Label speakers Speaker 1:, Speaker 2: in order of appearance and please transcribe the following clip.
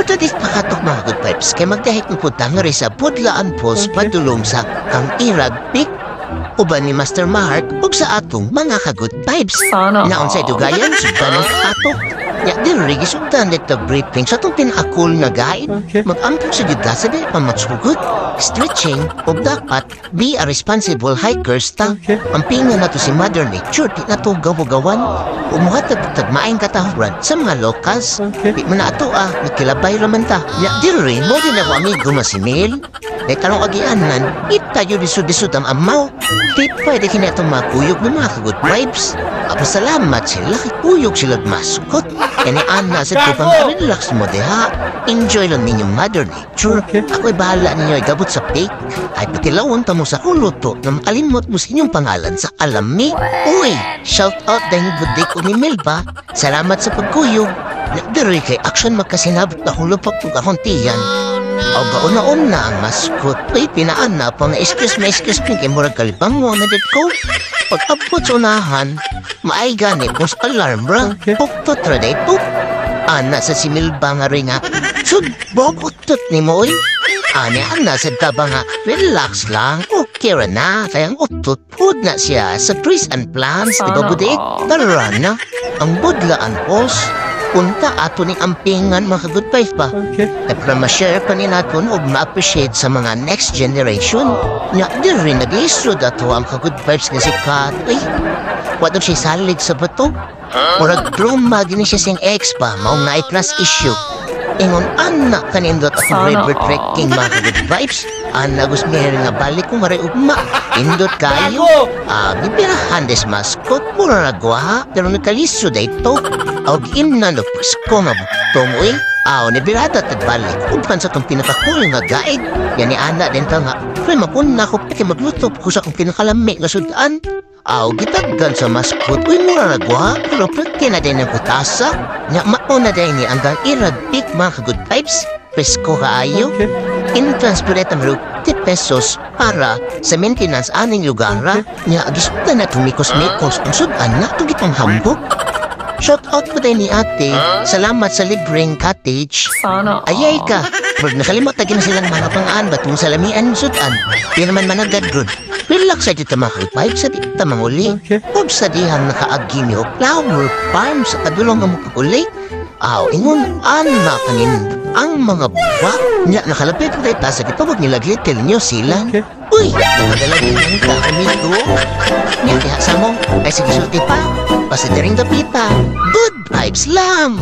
Speaker 1: Today's pakatok, mga good vibes, kay magdahit ng punta nga sa Budlaan Falls padulong sa Kang-irag Peak uban ni Master Mark ug sa atong mga ka-good vibes.
Speaker 2: Sana
Speaker 1: Naon sa
Speaker 2: all.
Speaker 1: Dugayan, sugdan ang pakatok. Ya, diri gisugdan dito briefing sa atong pinaka-cool na guide. Mag-ampong sa gid sa di pa magsugod. Stretching ug dapat be a responsible hikers ta. Ampingan na to si Mother Nature, di na to gawa-gawan. Umuhatag tag maayong katahuran sa mga locals. Di man na ato ah, nagkilabay raman ta. Ya, diri mo din ako amigo nga si Mel. Kay karong agianan, itayo lisod-lisod ang amaw. Di pwede kini atong makuyog ng mga ka-good vibes. Apa salamat sila, kay kuyog sila mascot. Kani ana sa tupang relax mo diha. Enjoy lang ninyo Mother Nature. Ako'y bahala ninyo ay gabot sa peak. Ay patilawon ta mo sa kuluto na makalimot mo sa inyong pangalan sa alami. Uy, shout out dahil budik ko ni Melba. Salamat sa pagkuyog. Diri kay action magkasinabot na hulupok ug akong tiyan. O gauna-una ang mascot. Uy, pinaan na pa nga excuse me kay murag kalibang mo na dit ko. Pag-abot sa unahan, maay gani kung sa alarm ra. Puktot ra day po. Ana sa si Milba nga rin nga, sud, utot ni mo, oy. Ani, ana sa kaba nga, relax lang, okay ra na. Kaya ang utot, pud na siya sa trees and plants, di ba
Speaker 2: Sana
Speaker 1: budik?
Speaker 2: all.
Speaker 1: Tara na, ang Budlaan Falls. Punta ato ning ampingan, mga good vibes ba? Ay para ma-share pa ni naton og ma-appreciate sa mga next generation. Nya diri nag-isod ato ang ka-good vibes nga si Kat. Uy, wa daw siya salig sa bato. Murag trauma gini siya siyang ex pa, maong na trust issue. Ingon anak kanindot akong
Speaker 2: Sana
Speaker 1: river
Speaker 2: all.
Speaker 1: trekking, mga good vibes. Ana gusto niya nga balik ko maray ugma. Indot kayo. Ah, gibirahan des mascot mura ragwa pero nagkalisod ay ito. Og imna no presko nga bugtong uy. Aw, ni birada tagbalik. Uban sa itong pinaka-cool nga guide. Yan ni ana din ta nga. Pre, mapun na ako kay magluto ko sa akong pinakalami nga sudan. Aw, gitaggan sa mascot. Uy, mura ragwa. Pero preke na din ang kutasa. Nya mauna din ni ang Irag Peak, mga ka-good vibes. Presko kaayo. Entrance pa rin 50 pesos para sa maintenance aning lugar. Nya, gisudan na tumikos-mikos. Ang sudan na itong itong hambog. Shout out po din ni ate. Salamat sa libreng cottage.
Speaker 2: Sana
Speaker 1: Ayay
Speaker 2: all.
Speaker 1: ka. Pag nakalimot na silang mga pangaan batong salamian sudan. Di naman managad good. Relax sa dito mga vibes sa dito manguli. Ug sa dihang nakaagi mi og flower farm sa kadulong nga mukuli. Aw, ingon ana kanin ang mga buwa. Nya nakalapit ko tayo sa gitawag nila Little New Zealand. Uy, nakadala din ang ka amigo. Nya diha sa mo, ay sige sulti pa. Basta diring dapita. Good vibes lang.